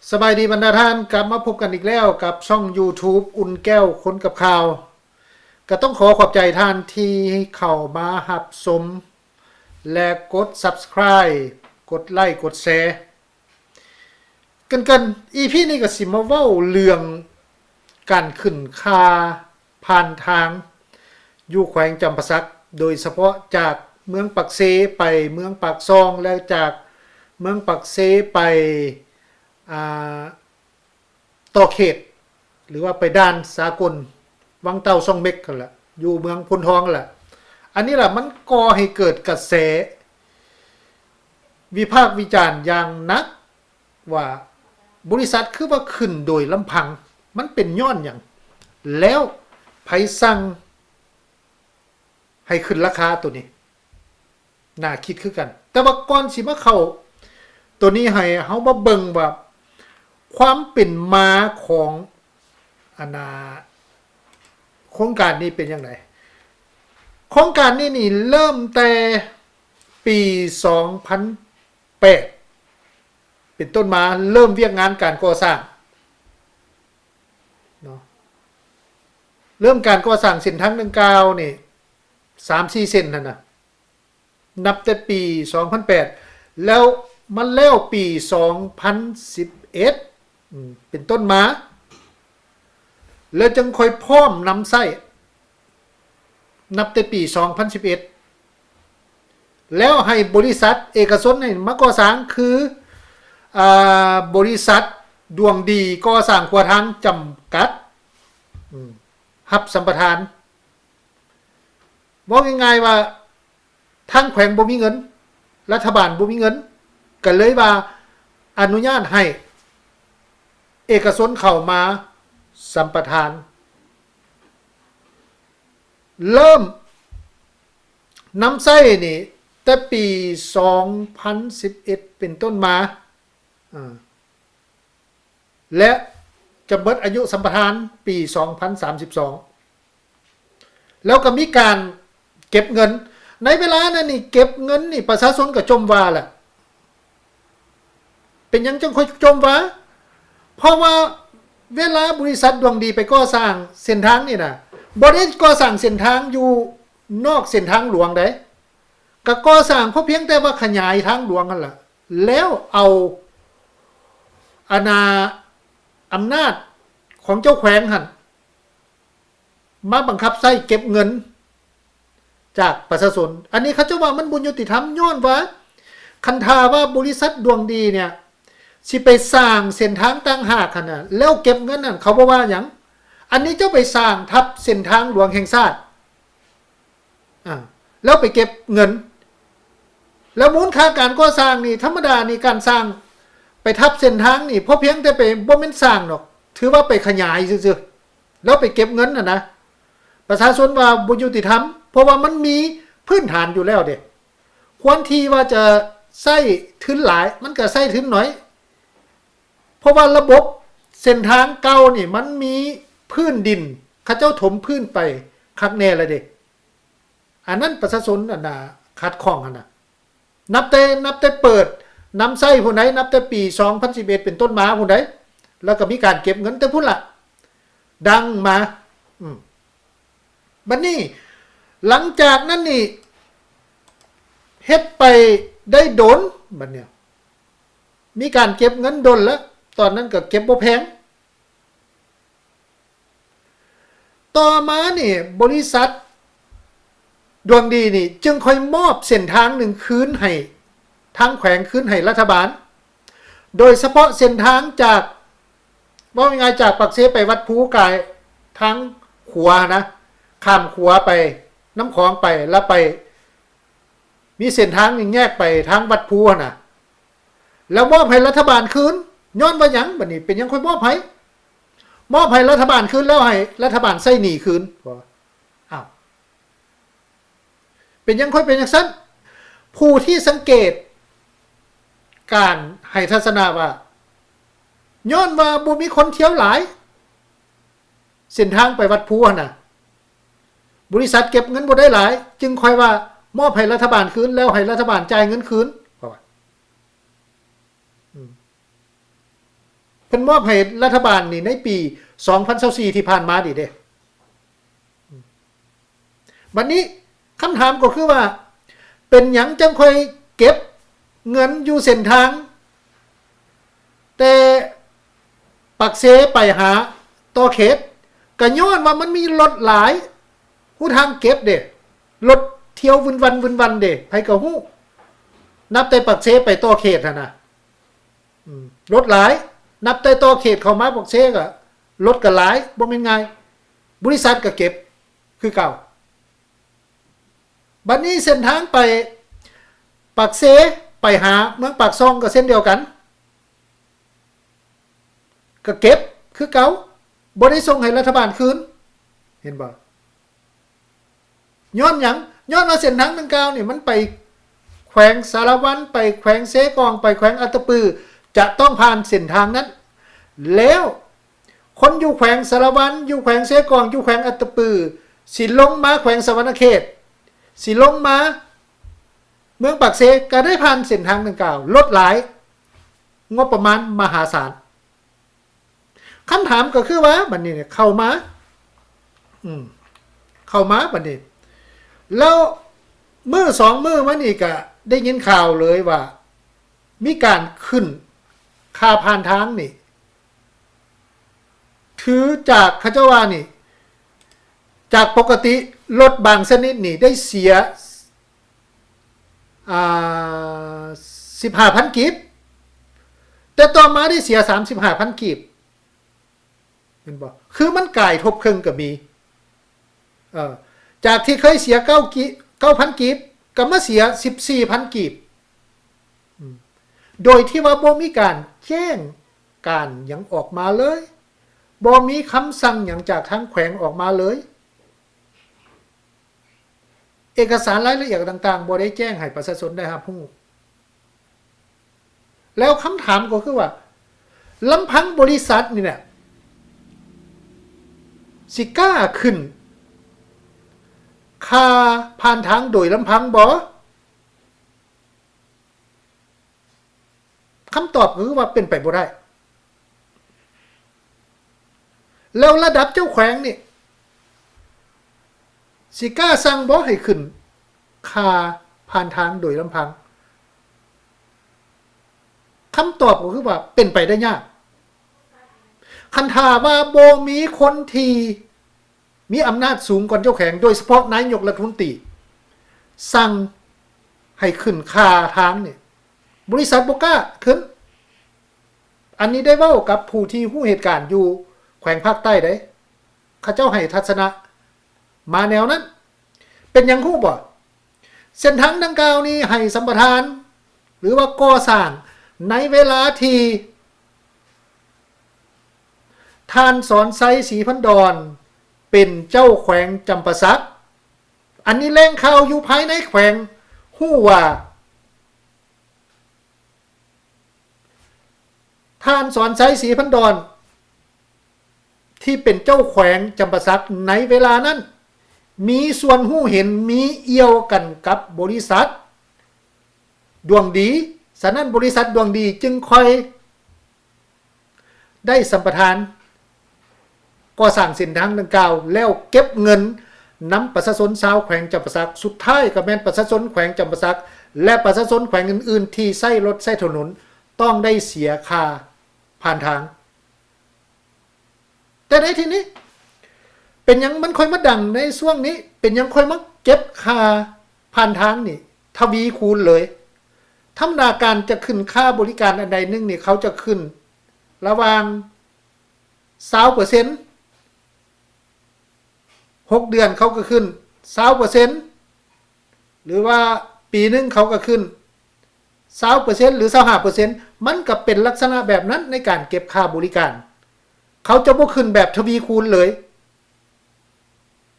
ສະບາຍດີບັນດາທ່ານ, ກັບມາພົບກັນອີກແລ້ວກັບຊ່ອງ YouTube ອຸ່ນແກ້ວຄົນກັບຂ່າວ. ກະຕ້ອງຂໍຂອບໃຈທ່ານທີ່ເຂົ້າມາຮັບຊົມ ແລະ ກົດ Subscribe ກົດໄລ ກົດແຊ. ເກີ່ນໆ ອີພີນີ້ກໍຊິມາເວົ້າເລື່ອງການຂຶ້ນຄ່າຜ່ານທາງຢູ່ແຂວງຈຳປາສັກ, ໂດຍສະເພາະຈາກເມືອງປາກເຊໄປເມືອງປາກຊ່ອງ ແລະ ຈາກເມືອງປາກເຊໄປ ອ່າ ຕໍ່ເຂດ ຫຼືວ່າໄປດ່ານສາກົນວັງເຕົ່າຊ່ອງເມັກຫັ້ນລະ ຢູ່ເມືອງໂພນທອງຫັ້ນລະ. ອັນນີ້ລະ ມັນກໍ່ໃຫ້ເກີດກະແສວິພາກວິຈານຢ່າງໜັກວ່າ ບໍລິສັດຄືວ່າຂຶ້ນໂດຍລຳພັງ, ມັນເປັນຍ້ອນຫຍັງ? ແລ້ວໃຜສັ່ງໃຫ້ຂຶ້ນລາຄາໂຕນີ້? ໜ້າຄິດຄືກັນ. ແຕ່ວ່າກ່ອນຊິມາເຂົ້າໂຕນີ້ ໃຫ້ເຮົາມາເບິ່ງວ່າຄວາມເປັນມາຂອງ ອັນນ່າ ໂຄງການນີ້ເປັນຈັ່ງໃດ? ໂຄງການນີ້ນີ້ເລີ່ມແຕ່ປີສອງພັນແປດເປັນຕົ້ນມາ ເລີ່ມວຽກງານການກໍ່ສ້າງເນາະ. ເລີ່ມການກໍ່ສ້າງເສັ້ນທາງດັ່ງກ່າວນີ້ ສາມສີ່ເສັ້ນຫັ້ນນະ ນັບແຕ່ປີສອງພັນແປດ ແລ້ວມັນແລ້ວປີສອງພັນສິບເອັດ ເປັນຕົ້ນມາ ແລ້ວຈຶ່ງຄ່ອຍພ້ອມນຳໃຊ້ ນັບແຕ່ປີສອງພັນສິບເອັດ ແລ້ວໃຫ້ບໍລິສັດເອກະຊົນໃຫ້ມາກໍ່ສ້າງ ຄື ອາ ບໍລິສັດດວງດີກໍ່ສ້າງຂົວທາງຈຳກັດ ຮັບສຳປະທານ. ເວົ້າງ່າຍໆວ່າ ທາງແຂວງບໍ່ມີເງິນ, ລັດຖະບານບໍ່ມີເງິນ, ກໍເລີຍວ່າອະນຸຍາດໃຫ້ເອກະຊົນເຂົ້າມາສຳປະທານ. ເລີ່ມນຳໃຊ້ນີ້ແຕ່ປີສອງພັນສິບເອັດເປັນຕົ້ນມາ ອາ ແລະ ຈະໝົດອາຍຸສຳປະທານປີສອງພັນສາມສິບສອງ ແລ້ວກໍມີການເກັບເງິນ. ໃນເວລານັ້ນນີ້ເກັບເງິນນີ້ ປະຊາຊົນກໍຈົ່ມວ່າແຫຼະ. ເປັນຫຍັງຈຶ່ງຄ່ອຍຈົ່ມວ່າ? ເພາະວ່າເວລາບໍລິສັດດວງດີໄປກໍ່ສ້າງເສັ້ນທາງນີ້ນະ ບໍ່ໄດ້ກໍ່ສ້າງເສັ້ນທາງຢູ່ນອກເສັ້ນທາງຫຼວງໃດ, ກໍກໍ່ສ້າງພໍພຽງແຕ່ວ່າຂະຫຍາຍທາງຫຼວງຫັ້ນລະ ແລ້ວເອົາ ອັນນ່າ ອຳນາດຂອງເຈົ້າແຂວງຫັ້ນ ມາບັງຄັບໃຊ້ເກັບເງິນຈາກປະຊາຊົນ. ອັນນີ້ເຂົາເຈົ້າວ່າມັນບໍ່ຍຸຕິທຳ ຍ້ອນວ່າຄັນຖ້າວ່າບໍລິສັດດວງດີເນ່ຍ ຊິໄປສ້າງເສັ້ນທາງຕ່າງຫາກຫັ້ນນະ ແລ້ວເກັບເງິນຫັ້ນ ເຂົາບໍ່ວ່າຫຍັງ. ອັນນີ້ເຈົ້າໄປສ້າງທັບເສັ້ນທາງຫຼວງແຫ່ງຊາດ ອາ ແລ້ວໄປເກັບເງິນ ແລ້ວມູນຄ່າການກໍ່ສ້າງນີ້ ທຳມະດານີ້ການສ້າງໄປທັບເສັ້ນທາງນີ້ ພໍພຽງແຕ່ໄປ ບໍ່ແມ່ນສ້າງດອກ ຖືວ່າໄປຂະຫຍາຍຊື່ໆ ແລ້ວໄປເກັບເງິນຫັ້ນນະ. ປະຊາຊົນວ່າບໍ່ຍຸຕິທຳ ເພາະວ່າມັນມີພື້ນຖານຢູ່ແລ້ວເດ້ ຄວນທີ່ວ່າຈະໃຊ້ທຶນຫຼາຍ ມັນກໍໃຊ້ທຶນໜ້ອຍ ເພາະວ່າລະບົບເສັ້ນທາງເກົ່ານີ້ ມັນມີພື້ນດິນ ເຂົາເຈົ້າຖົມພື້ນໄປຄັກແນ່ແລ້ວເດ້. ອັນນັ້ນປະຊາຊົນ ອັນນ່າ ຂັດຂ້ອງຫັ້ນນະ ນັບແຕ່ ນັບແຕ່ເປີດນຳໃຊ້ພຸ້ນໃດ໋ ນັບແຕ່ປີສອງພັນສິບເອັດເປັນຕົ້ນມາພຸ້ນໃດ໋ ແລ້ວກໍມີການເກັບເງິນແຕ່ພຸ້ນລະ ດັງມາ. ອືມ ບັດນີ້ ຫຼັງຈາກນັ້ນນີ້ ເຮັດໄປໄດ້ດົນ ບັດນີ້ ມີການເກັບເງິນດົນແລ້ວ ຕອນນັ້ນກໍເກັບບໍ່ແພງ. ຕໍ່ມານີ້ ບໍລິສັດດວງດີນີ້ ຈຶ່ງຄ່ອຍມອບເສັ້ນທາງໜຶ່ງຄືນໃຫ້ ທາງແຂວງຄືນໃຫ້ລັດຖະບານ ໂດຍສະເພາະເສັ້ນທາງຈາກ ເວົ້າງ່າຍໆ ຈາກປາກເຊໄປວັດພູກາຍທາງຂົວນະ ຂ້າມຂົວໄປນ້ຳຂອງໄປ ແລ້ວໄປ ມີເສັ້ນທາງນີ້ແຍກໄປທາງວັດພູຫັ້ນນະ ແລ້ວມອບໃຫ້ລັດຖະບານຄືນ. ຍ້ອນວ່າຫຍັງ? ບັດນີ້ເປັນຫຍັງຄ່ອຍມອບໃຫ້? ມອບໃຫ້ລັດຖະບານຄືນ ແລ້ວໃຫ້ລັດຖະບານໃຊ້ໜີ້ຄືນ. ອ້າວ ເປັນຫຍັງຄ່ອຍເປັນຈັ່ງຊັ້ນ? ຜູ້ທີ່ສັງເກດການໃຫ້ທັດສະນະວ່າ ຍ້ອນວ່າບໍ່ມີຄົນທ່ຽວຫຼາຍ ເສັ້ນທາງໄປວັດພູຫັ້ນນະ ບໍລິສັດເກັບເງິນບໍ່ໄດ້ຫຼາຍ ຈຶ່ງຄ່ອຍວ່າມອບໃຫ້ລັດຖະບານຄືນ ແລ້ວໃຫ້ລັດຖະບານຈ່າຍເງິນຄືນ ເຂົາວ່າ. ອືມ ເພິ່ນມອບໃຫ້ລັດຖະບານນີ້ໃນປີສອງພັນຊາວສີ່ທີ່ຜ່ານມານີ້ເດ້. ບັດນີ້ຄຳຖາມກໍຄືວ່າ ເປັນຫຍັງຈັ່ງຄ່ອຍເກັບເງິນຢູ່ເສັ້ນທາງ ແຕ່ປາກເຊໄປຫາຕໍ່ເຂດ? ກະຍ້ອນວ່າມັນມີລົດຫຼາຍ ຮູ້ທາງເກັບເດ້ ລົດທ່ຽວວຶນວັນວຶນວັນເດ້ ໃຜກໍຮູ້ ນັບແຕ່ປາກເຊໄປຕໍ່ເຂດຫັ້ນນະ. ອືມ ລົດຫຼາຍ ນັບແຕ່ຕໍ່ເຂດເຂົ້າມາປາກເຊກໍລົດກໍຫຼາຍ ບໍ່ແມ່ນງ່າຍ. ບໍລິສັດກໍເກັບຄືເກົ່າ. ບັດນີ້ເສັ້ນທາງໄປປາກເຊ ໄປຫາເມືອງປາກຊ່ອງກໍເຊັ່ນດຽວກັນ ກໍເກັບຄືເກົ່າ ບໍ່ໄດ້ສົ່ງໃຫ້ລັດຖະບານຄືນ ເຫັນບໍ່? ຍ້ອນຫຍັງ? ຍ້ອນວ່າເສັ້ນທາງດັ່ງກ່າວນີ້ ມັນໄປແຂວງສາລະວັນ ໄປແຂວງເຊກອງ ໄປແຂວງອັດຕະປື ຈະຕ້ອງຜ່ານເສັ້ນທາງນັ້ນ. ແລ້ວຄົນຢູ່ແຂວງສາລະວັນ ຢູ່ແຂວງເຊກອງ ຢູ່ແຂວງອັດຕະປື ຊິລົງມາແຂວງສະຫວັນນະເຂດ ຊິລົງມາເມືອງປາກເຊ ກໍໄດ້ຜ່ານເສັ້ນທາງດັ່ງກ່າວ. ລົດຫຼາຍ ງົບປະມານມະຫາສານ. ຄຳຖາມກໍຄືວ່າ ບັດນີ້ເຂົ້າມາ ອືມ ເຂົ້າມາບັດນີ້ ແລ້ວມື້ສອງມື້ມານີ້ກະໄດ້ຍິນຂ່າວເລີຍວ່າ ມີການຂຶ້ນຄ່າຜ່ານທາງນີ້ ຖືຈາກ ເຂົາເຈົ້າວ່ານີ້ ຈາກປົກກະຕິລົດບາງຊະນິດນີ້ໄດ້ເສຍ ອ່າ ສິບຫ້າພັນກີບ ແຕ່ຕໍ່ມາໄດ້ເສຍສາມສິບຫ້າພັນກີບ ແມ່ນບໍ່? ຄືມັນກາຍທົບເຄິ່ງກໍມີ ເອີ ຈາກທີ່ເຄີຍເສຍເກົ້າກີ ເກົ້າພັນກີບ ກໍມາເສຍສິບສີ່ພັນກີບ ອືມ ໂດຍທີ່ວ່າບໍ່ມີການແຈ້ງການຫຍັງອອກມາເລີຍ ບໍ່ມີຄຳສັ່ງຫຍັງຈາກທາງແຂວງອອກມາເລີຍ. ເອກະສານລາຍລະອຽດຕ່າງໆ ບໍ່ໄດ້ແຈ້ງໃຫ້ປະຊາຊົນໄດ້ຮັບຮູ້. ແລ້ວຄຳຖາມກໍຄືວ່າ ລຳພັງບໍລິສັດນີ້ແຫຼະ ຊິກ້າຂຶ້ນຄ່າຜ່ານທາງໂດຍລຳພັງບໍ່? ຄຳຕອບກໍຄືວ່າເປັນໄປບໍ່ໄດ້. ແລ້ວລະດັບເຈົ້າແຂວງນີ້ ຊິກ້າສັ່ງບໍ່ໃຫ້ຂຶ້ນຄ່າຜ່ານທາງໂດຍລຳພັງ? ຄຳຕອບກໍຄືວ່າເປັນໄປໄດ້ຍາກ. ຄັນຖ້າວ່າບໍ່ມີຄົນທີ່ ມີອຳນາດສູງກ່ອນເຈົ້າແຂວງ ໂດຍສະເພາະນາຍົກລັດຖະມົນຕີ ສັ່ງໃຫ້ຂຶ້ນຄ່າທາງນີ້ ບໍລິສັດບໍ່ກ້າຂຶ້ນ. ອັນນີ້ໄດ້ເວົ້າກັບຜູ້ທີ່ຮູ້ເຫດການຢູ່ແຂວງພາກໃຕ້ເດ້ ເຂົາເຈົ້າໃຫ້ທັດສະນະມາແນວນັ້ນ. ເປັນຫຍັງຮູ້ບໍ່? ເສັ້ນທາງດັ່ງກ່າວນີ້ໃຫ້ສຳປະທານ ຫຼືວ່າກໍ່ສ້າງໃນເວລາທີ່ ທ່ານ ສອນໄຊ ສີພັນດອນ ເປັນເຈົ້າແຂວງຈຳປາສັກ. ອັນນີ້ແຫຼ່ງຂ່າວຢູ່ພາຍໃນແຂວງຮູ້ວ່າ ທ່ານ ສອນໄຊ ສີພັນດອນ ທີ່ເປັນເຈົ້າແຂວງຈຳປາສັກໃນເວລານັ້ນ ມີສ່ວນຮູ້ເຫັນ ມີອ່ຽວກັນກັບບໍລິສັດດວງດີ. ສະນັ້ນ ບໍລິສັດດວງດີຈຶ່ງຄ່ອຍ ໄດ້ສຳປະທານກໍ່ສ້າງເສັ້ນທາງດັ່ງກ່າວ ແລ້ວເກັບເງິນນຳປະຊາຊົນຊາວແຂວງຈຳປາສັກ. ສຸດທ້າຍກໍແມ່ນປະຊາຊົນແຂວງຈຳປາສັກ ແລະ ປະຊາຊົນແຂວງອື່ນໆ ທີ່ໃຊ້ລົດໃຊ້ຖະໜົນ ຕ້ອງໄດ້ເສຍຄ່າຜ່ານທາງ. ແຕ່ໃນທີ່ນີ້ ເປັນຫຍັງມັນຄ່ອຍມາດັງໃນຊ່ວງນີ້? ເປັນຫຍັງຄ່ອຍມາເກັບຄ່າຜ່ານທາງນີ້ທະວີຄູນເລີຍ? ທຳມະດາການຈະຂຶ້ນຄ່າບໍລິການອັນໃດໜຶ່ງນີ້ ເຂົາຈະຂຶ້ນລະຫວ່າງຊາວເປີເຊັນ ຫົກເດືອນເຂົາກໍຂຶ້ນຊາວເປີເຊັນ ຫຼືວ່າປີໜຶ່ງເຂົາກໍຂຶ້ນຊາວເປີເຊັນ ຫຼືຊາວຫ້າເປີເຊັນ ມັນກໍເປັນລັກສະນະແບບນັ້ນໃນການເກັບຄ່າບໍລິການ. ເຂົາຈະບໍ່ຂຶ້ນແບບທະວີຄູນເລີຍ.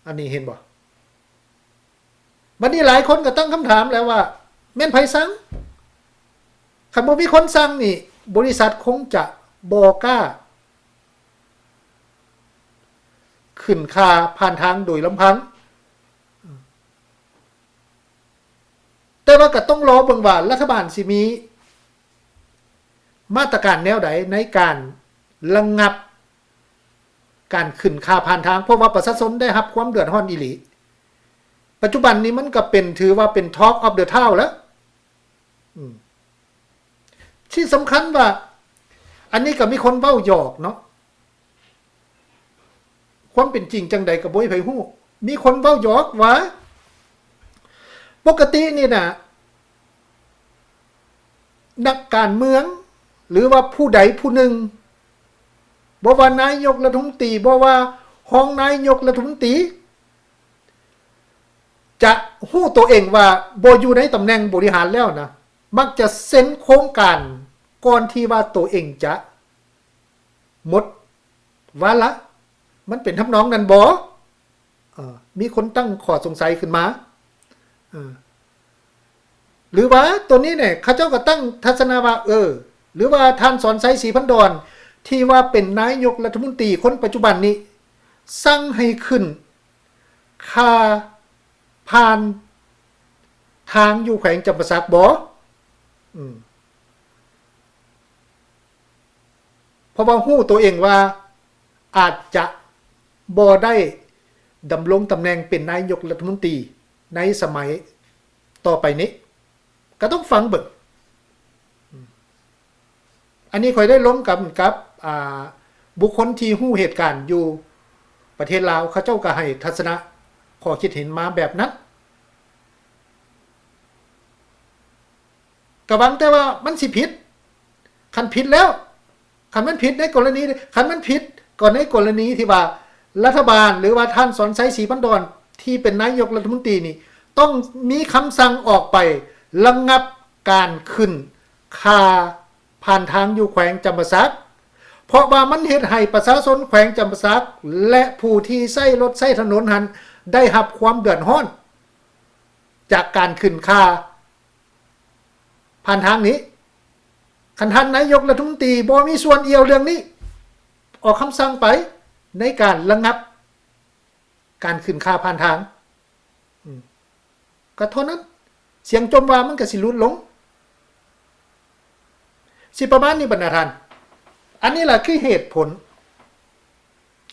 ອັນນີ້ເຫັນບໍ່? ບັດນີ້ຫຼາຍຄົນກໍຕັ້ງຄຳຖາມແລ້ວວ່າ ແມ່ນໃຜສັ່ງ? ຄັນບໍ່ມີຄົນສັ່ງນີ້ ບໍລິສັດຄົງຈະບໍ່ກ້າຂຶ້ນຄ່າຜ່ານທາງໂດຍລຳພັງ. ແຕ່ວ່າກໍຕ້ອງລໍເບິ່ງວ່າລັດຖະບານຊິມີມາດຕະການແນວໃດໃນການ ລະງັບການຂຶ້ນຄ່າຜ່ານທາງ ເພາະວ່າປະຊາຊົນໄດ້ຮັບຄວາມເດືອດຮ້ອນອີ່ຫຼີ. ປັດຈຸບັນນີ້ມັນກໍເປັນ ຖືວ່າເປັນ Talk of the Town ແລ້ວ. ອືມ ທີ່ສຳຄັນວ່າ ອັນນີ້ກໍມີຄົນເວົ້າຫຍອກເນາະ, ຄວາມເປັນຈິງຈັ່ງໃດກໍບໍ່ມີໃຜຮູ້. ມີຄົນເວົ້າຫຍອກວ່າ ປົກກະຕິນີ້ນະ ນັກການເມືອງ ຫຼືວ່າຜູ້ໃດຜູ້ໜຶ່ງ ບໍ່ວ່ານາຍົກລັດຖະມົນຕີ ບໍ່ວ່າຮອງນາຍົກລັດຖະມົນຕີ ຈະຮູ້ໂຕເອງວ່າບໍ່ຢູ່ໃນຕຳແໜ່ງບໍລິຫານແລ້ວນະ ມັກຈະເຊັນໂຄງການກ່ອນທີ່ວ່າໂຕເອງຈະໝົດວາລະ. ມັນເປັນທຳນອງນັ້ນບໍ່? ເອີ ມີຄົນຕັ້ງຂໍ້ສົງໄສຂຶ້ນມາ. ເອີ ຫຼືວ່າໂຕນີ້ນີ້ ເຂົາເຈົ້າກໍຕັ້ງທັດສະນະວ່າ ເອີ ຫຼືວ່າທ່ານສອນໄຊ ສີພັນດອນ ທີ່ວ່າເປັນນາຍົກລັດຖະມົນຕີຄົນປັດຈຸບັນນີ້ ສັ່ງໃຫ້ຂຶ້ນຄ່າຜ່ານທາງຢູ່ແຂວງຈຳປາສັກບໍ່? ອືມ ເພາະວ່າຮູ້ໂຕເອງວ່າອາດຈະບໍ່ໄດ້ດຳລົງຕຳແໜ່ງເປັນນາຍົກລັດຖະມົນຕີໃນສະໄໝຕໍ່ໄປນີ້ ກໍຕ້ອງຟັງເບິ່ງ. ອັນນີ້ຂ້ອຍໄດ້ລົມກັນກັບ ອ່າ ບຸກຄົນທີ່ຮູ້ເຫດການຢູ່ປະເທດລາວ ເຂົາເຈົ້າກໍໃຫ້ທັດສະນະ ຂໍ້ຄິດເຫັນມາແບບນັ້ນ. ກະຫວັງແຕ່ວ່າມັນຊິຜິດ. ຄັນຜິດແລ້ວ ຄັນມັນຜິດໃນກໍລະນີ ຄັນມັນຜິດກໍໃນກໍລະນີທີ່ວ່າລັດຖະບານ ຫຼືວ່າທ່ານສອນໄຊ ສີພັນດອນ ທີ່ເປັນນາຍົກລັດຖະມົນຕີນີ້ ຕ້ອງມີຄຳສັ່ງອອກໄປລະງັບການຂຶ້ນຄ່າຜ່ານທາງຢູ່ແຂວງຈຳປາສັກ ເພາະວ່າມັນເຮັດໃຫ້ປະຊາຊົນແຂວງຈຳປາສັກ ແລະ ຜູ້ທີ່ໃຊ້ລົດໃຊ້ຖະໜົນຫັ້ນ ໄດ້ຮັບຄວາມເດືອດຮ້ອນຈາກການຂຶ້ນຄ່າ ຜ່ານທາງນີ້. ຄັນທ່ານນາຍົກລັດຖະມົນຕີບໍ່ມີສ່ວນກ່ຽວເລື່ອງນີ້ ອອກຄຳສັ່ງໄປໃນການລະງັບການຂຶ້ນຄ່າຜ່ານທາງ ອືມ ກໍເທົ່ານັ້ນ ສຽງຈົ່ມວ່າມັນກໍຊິຫຼຸດລົງ ຊິປະມານນີ້ບັນດາທ່ານ. ອັນນີ້ລະຄືເຫດຜົນ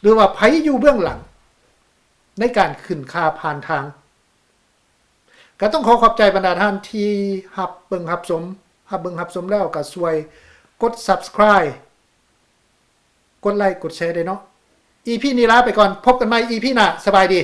ຫຼືວ່າໃຜຢູ່ເບື້ອງຫຼັງໃນການຂຶ້ນຄ່າຜ່ານທາງ. ກໍຕ້ອງຂໍຂອບໃຈບັນດາທ່ານທີ່ຮັບເບິ່ງຮັບຊົມ, ຮັບເບິ່ງຮັບຊົມແລ້ວກໍຊ່ວຍກົດ Subscribe ກົດໄລ ກົດແຊໄດ້ເນາະ. ອີພີນີ້ລາໄປກ່ອນ, ພົບກັນໃໝ່ອີພີໜ້າ. ສະບາຍດີ.